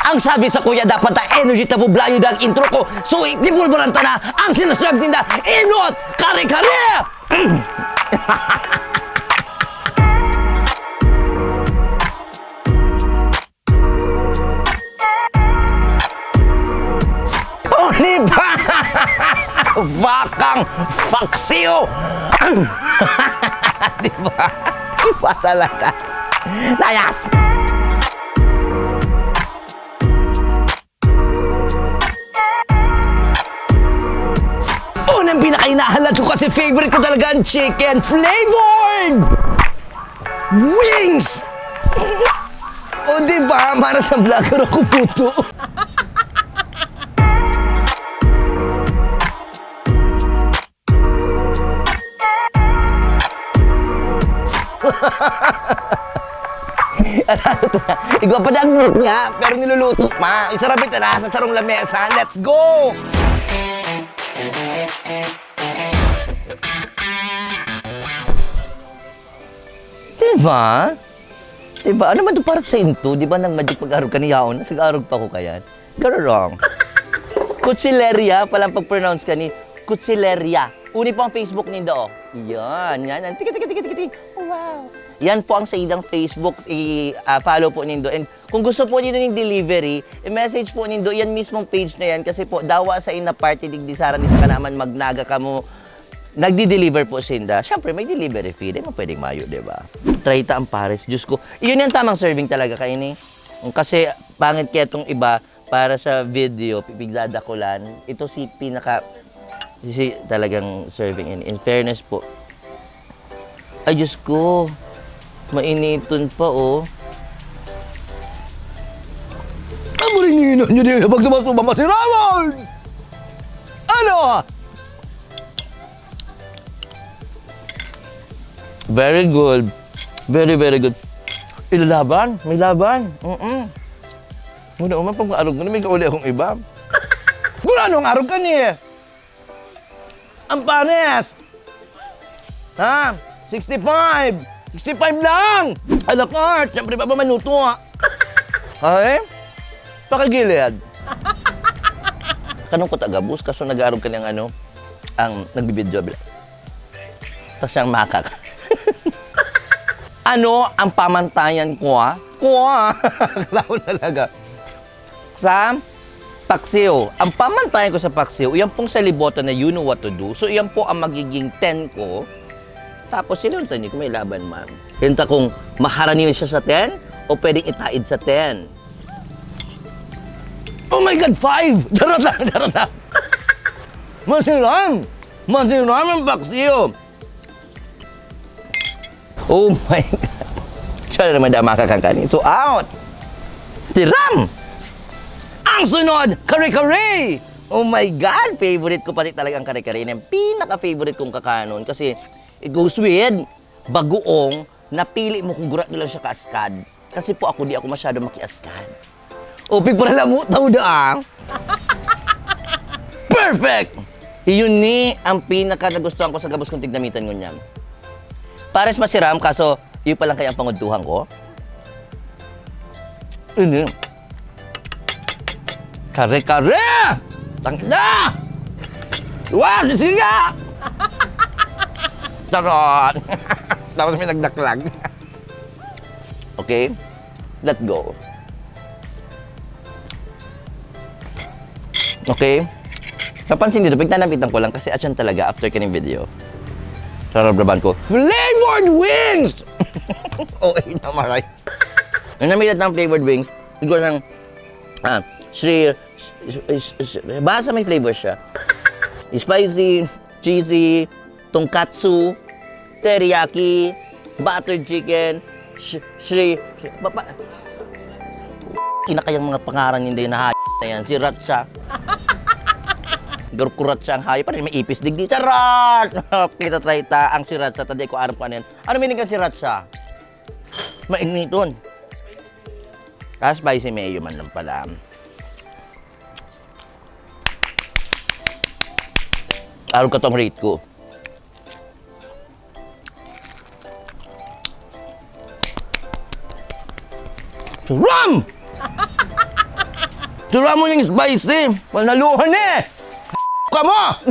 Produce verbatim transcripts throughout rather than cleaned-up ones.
Ang sabi sa kuya, dapat na energy ta, bublayo na ang intro ko. So, ipipulbaran ta na ang sinasabi ninda, inot, kare-kare! Oh, di ba? Bakang faksiw! Di ba? Iba talaga. Layas! Unang pinakahinahalad ko kasi favorite ko talaga ang chicken flavored wings! O, di ba? Para sa vlogger ako, puto. Igwa pa dang nga, pero niluluto pa. Isarabit na nasa sarong lamesa. Let's go! Diba? Diba? Ano man to para sa into? Diba nang magic pag-arog ka ni yaon? Nasa arog pa ko kayan. Garorong. Kutsileria, palang pag-pronounce ka ni Kutsileria. Uni po ang Facebook nindo, oh. Yan, yan, yan. Tiki, tiki, tiki, tiki, tiki. Wow. Yan po ang saidang Facebook. I, ah, follow po nindo. And kung gusto po nindo ng delivery, i-message po nindo yan mismong page na yan. Kasi po, dawa sa ina party digdi sa harani sa kanaman, magnaga kamo. Nagdi-deliver po sinda. Siyempre, may delivery fee. Di mo pwedeng mayo, di ba? Trayta ang pares. Diyos ko. Iyon yung tamang serving talaga kaini. Kasi pangit kaya itong iba, para sa video, pigdadakulan. Ito si pinaka, si talagang serving in, in fairness po. Ay, Diyos ko. Mainiton pa, oh. Ang marinino nyo din, pagsumas-sumas, masirawan! Ano? Very good. Very, very good. Ilalaban? May laban? Mm-mm. Muna man, pag maarog mo na, may kauli akong iba. Gurano ang arog ka ni? Ang pares! Ha? Sixty-five! Sixty-five lang! A la carte! Siyempre, baba manuto, ha? Ay? Pakagilid. Kanong ko tagabus, kaso nag-aarog ka ng ano, ang nagbibidyo, bila. Tas siyang makak. Ano ang pamantayan ko, ah? Ko, ah? Ako talaga. Sa paksiw. Ang pamantayan ko sa paksiw, yan pong sa libotan na you know what to do. So, yan po ang magiging ten ko. Tapos, siluntan niyo kung may laban man. Yan ta kung maharani siya sa ten o pwedeng itaid sa ten. Oh my God, five! Charot lang, charot lang. Masiram! Masiram ang paksiw! Oh my God. Siya na naman dama ka kang kanin. So, out! Tiram! Ang sunod, kare-kare! Oh my God! Favorite ko pati talaga ang kare-kare. Yan ang pinaka-favorite kong kakanon kasi it goes with bagoong, napili mo kung gurat mo lang siya kaaskad. Kasi po ako, di ako masyado makiaskad. O, pigparalamo, tawda, ah. Perfect! Iyon ni ang pinaka nagustuhan ko sa gabos kong tignamitan ngunyan. Pares masiram, kaso iyo pa lang kaya ang pangudtuhan ko. Ini. Kare-kare! Tangina! Wow, sige nga! Charot! Tapos may nagdaklag. Okay? Let go. Okay? Napansin nito, pagtanapitan ko lang kasi atyan talaga after kaning video. Rarabraban ko, flavored wings! O, ay, namaray. Ang namilat ng flavored wings, siguro ng, ah, shri, sh-, sh-, sh-, sh-, basta may flavor siya. Spicy, cheesy, tonkatsu, teriyaki, butter chicken, sh-, shri, sh-, ba-, ba-, ina kayang mga pangaran ninday na hayop na yan, sriracha. Gurkurat siya ang hayop, parang may ipis digdi. Charot! Kita try ta ang sriracha, ta di ko aram kung ano yan. Ano meaning kan sriracha? Mainiton. Ah, spicy mayo man lang pala. Araw ka tong rate ko. Ram! Tura mo ning spicy! Panaluhan eh! Kamo!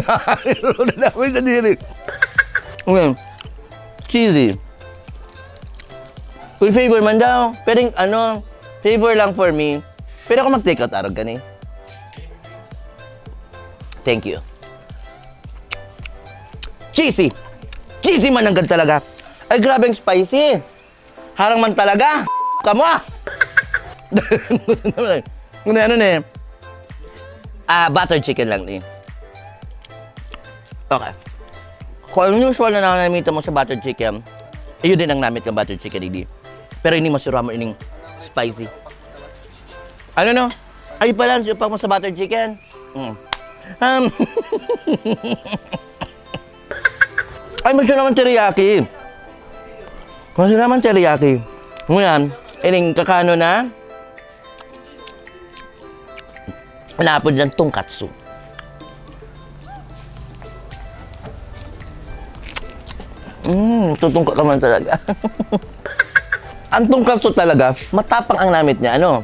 Dami sa diri. Ngayon, cheesy. Kung favor man daw, pwedeng ano, favor lang for me. Pwede ako mag-take out arog kani? Thank you. Cheesy! Cheesy man nanggad talaga. Ay, grabe ang spicy. Harang man talaga. Kamo ah! Ano yan eh? Ah, butter chicken lang ni. Okay. Kung ang usual na nanamit mo sa butter chicken, iyo din ang namit ng butter chicken, hindi. Pero ini mas ramo ining spicy. Ano no? Ay pala, ang siya pa mo sa butter chicken. Mm. Um, ay, masya naman teriyaki. Masya naman teriyaki. Ngayon, ining kakano na, napod ng tongkatsu. Mm, tutungka ka man talaga. Ang tongkatsu talaga, matapang ang namit niya, ano?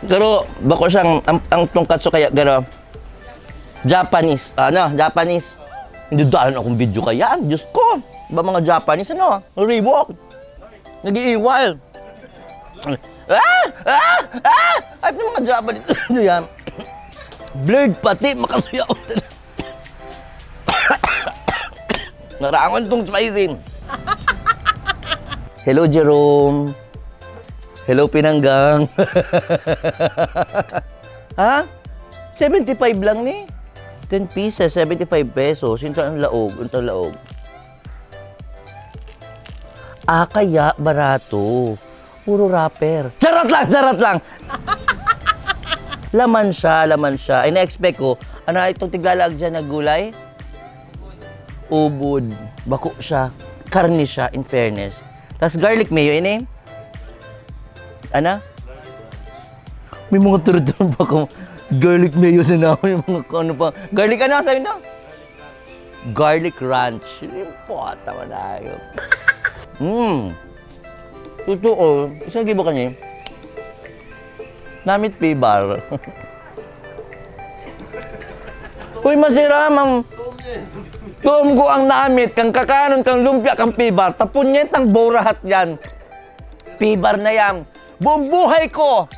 Pero bako siyang, ang, ang tongkatsu kaya garo, Japanese, ano, Japanese. Hindi dahil akong video kaya, Diyos ko. Ba mga Japanese, ano, riwok. Nag-iiwal. Ah! Ah! Ah! Ay, mga Japanese, ano yan? Blurred pati, makasuya ko. Narangon tong spicy. Hello, Jerome. Hello, Pinanggang. Ha? Seventy-five lang ni? Ten pieces, seventy-five pesos. Yun ang laog, yun ang laog. Ah, kaya barato. Puro wrapper. Charot lang, charot lang! Laman siya, laman siya. Ay, na-expect ko, ano itong tiglalaag dyan na gulay? Ubod. Bako siya. Karne siya, in fairness. Tas garlic mayo, ini? Ana? May mga turuturo pa ko. Garlic mayo sa naman, yung mga ano pa. Garlic ano, sabi na? Garlic ranch. Yung pota, manayo. Hmm. Totoo. Isang gibo kanya eh. Namit pibar. Uy, masiram ang tuom ko ang namit, kang kakanon, kang lumpia, kang pibar. Tapon niya itang borahat yan. Pibar na yan. Buong buhay ko,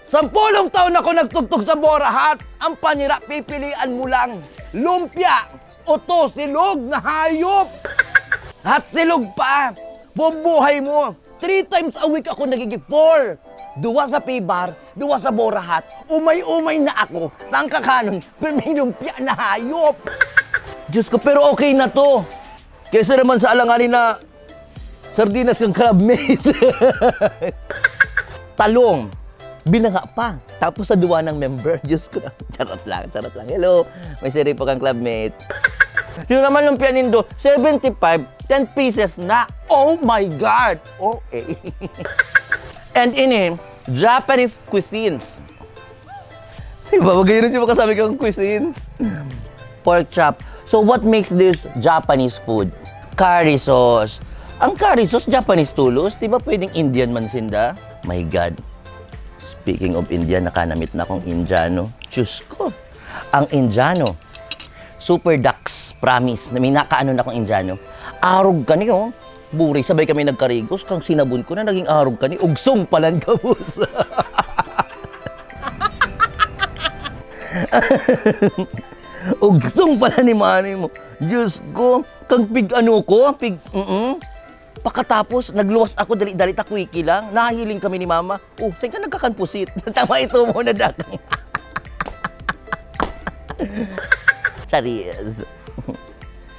sampulong taon ako nagtugtog sa borahat. Ang panira, pipilian mo lang. Lumpia, uto, silog na hayop. At silog pa. Buong buhay mo. Three times a week ako nagigi-four. Duwa sa pibar, duwa sa borahat. Umay-umay na ako. Tangka kanon, pero may lumpia na hayop. Diyos ko, pero okay na to. Kaysa naman sa alanganin na sardinas ng Club Mate. Talong. Binanga pa. Tapos sa duwa ng member. Diyos ko. Charot lang, charot lang. Hello. May siri po kang Club Mate. Yun naman lumpia nindo. Seventy-five, ten pieces na. Oh my God! Okay. And ini, Japanese cuisines. Diba? Magayon siya makasabi kang cuisines. Pork chop. So what makes this Japanese food? Curry sauce. Ang curry sauce, Japanese tulos. Di ba pwedeng Indian man sinda? My God. Speaking of Indian, nakanamit na akong Indiano. Diyos ko. Ang Indiano, super ducks, promise. Na may nakaano na akong Indiano. Arog kani, oh. Buray, sabay kami nagkarigos. Kang sinabon ko na, naging arog kani. Ugsong palan kabos. Ugsong pala ni mani mo. Diyos ko, kag pig ano ko, pig, mm Pakatapos, nagluwas ako, dali-dali, takwiki lang. Nahiling kami ni mama. "Oh, saan ka nagkakanpusit?" Tama ito mo na dakang. Charis.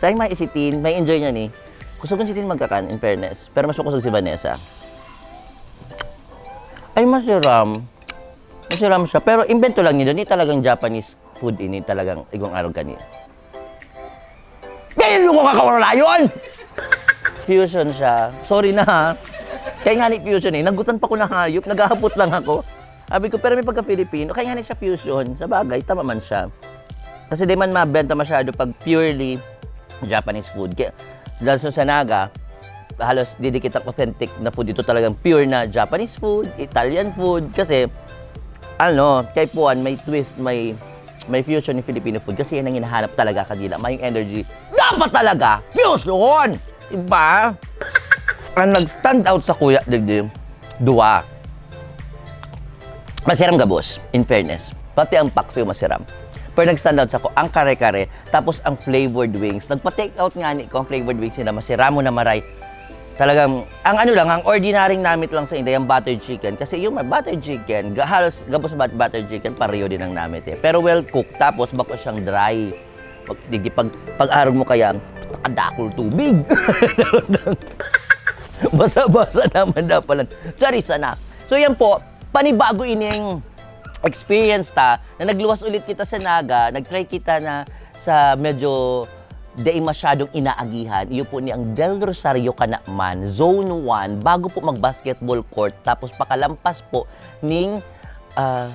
Sa may isitin, may enjoy niya ni. Kusog ang sitin magkakan, in fairness. Pero mas makusog si Vanessa. Ay, masiram. Masiram siya. Pero imbento lang niya doon. Di talagang Japanese food ini. Talagang igong arog kani. Kaya yung ko kakauralayon! Fusion siya. Sorry na ha. Kaya nga ni fusion eh. Nagutan pa ko na hayop. Naghahapot lang ako. Sabi ko, pero may pagka-Filipino. Kaya nga ni siya fusion. Sa bagay, tama man siya. Kasi di man mabenta masyado pag purely Japanese food. Kaya, dahil sa, sa Naga, halos didikit ang authentic na food. Ito talagang pure na Japanese food, Italian food. Kasi, ano, kaipuhan, may twist, may, may fusion yung Filipino food kasi yan ang hinahanap talaga kadila. May energy. Dapat talaga! Fusion! Diba? Ang nag-stand out sa kuya, digdi, duwa. Masiram gabos, in fairness. Pati ang paksiw masiram. Pero nag-stand out sa ko, ang kare-kare, tapos ang flavored wings. Nagpa-take out nga ni ko ang flavored wings nila, masiramo na maray. Talagang, ang ano lang, ang ordinaryong namit lang sa Inday, ang buttered chicken. Kasi yung buttered chicken, ga-, halos gabos sa but-, buttered chicken, pareho din ang namit eh. Pero well cooked, tapos bako siyang dry. Pag, di, di, pag, pag-arog mo kaya, nakadakol tubig. Basa-basa naman dapat lang. Sorry, sana. So yan po, panibago ining experience ta na nagluwas ulit kita sa Naga, nag-try kita na sa medyo dai masyadong inaagihan. Iyo po ni ang Del Rosario Canaman, Zone one, bago po mag-basketball court, tapos pakalampas po ning ah,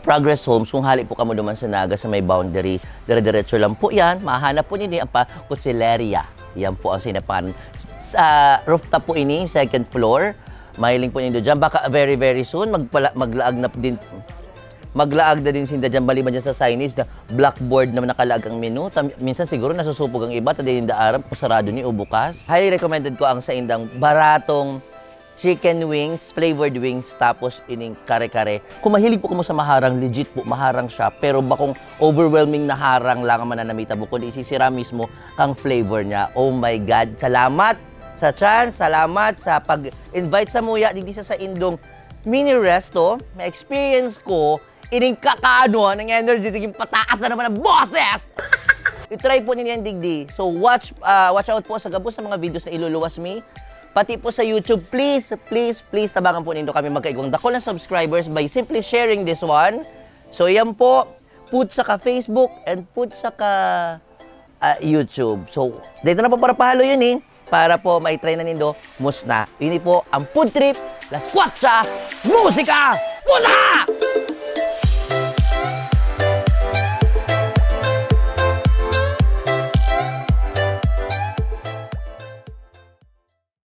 Progress Homes, kung hali po kamo duman sa Naga sa may boundary, dire-diretso lang po yan. Mahanap po ninyo ang pa Cuchilleria. Yan po ang sinapangan. Sa rooftop po ini, second floor. Mahiling po nindo dyan. Baka very, very soon, magpala, maglaag na din, maglaag na din sinda dyan. Maliban dyan sa signage na blackboard na nakalaag ang menu. Tam, minsan siguro nasusupog ang iba, ta di ninda aram kung sarado ni o bukas. Highly recommended ko ang sa indang baratong chicken wings, flavored wings, tapos ining kare-kare. Kung mahilig po kamo sa maharang, legit po, maharang siya. Pero bakong overwhelming na harang lang ang mananamitan mo, kundi isisira mismo ang flavor niya. Oh my God! Salamat sa chance, salamat sa pag-invite sa muya digdi sa saindong mini resto. Na-experience ko, ining kakaano, ang energy, naging pataas na naman ang boses! I-try po ninyo yan digdi. So watch, ah, watch out po sa gabos sa mga videos na iluluwas mi. Pati po sa YouTube, please, please, please, tabangan po nindo kami magkaigwang dakol na subscribers by simply sharing this one. So yan po, put sa ka Facebook and put sa ka ah, YouTube. So, dito na po para pahalo yun eh. Para po maitry na nindo, musna. Ini po ang Food Trip, La Squatcha, Musika, Pusa!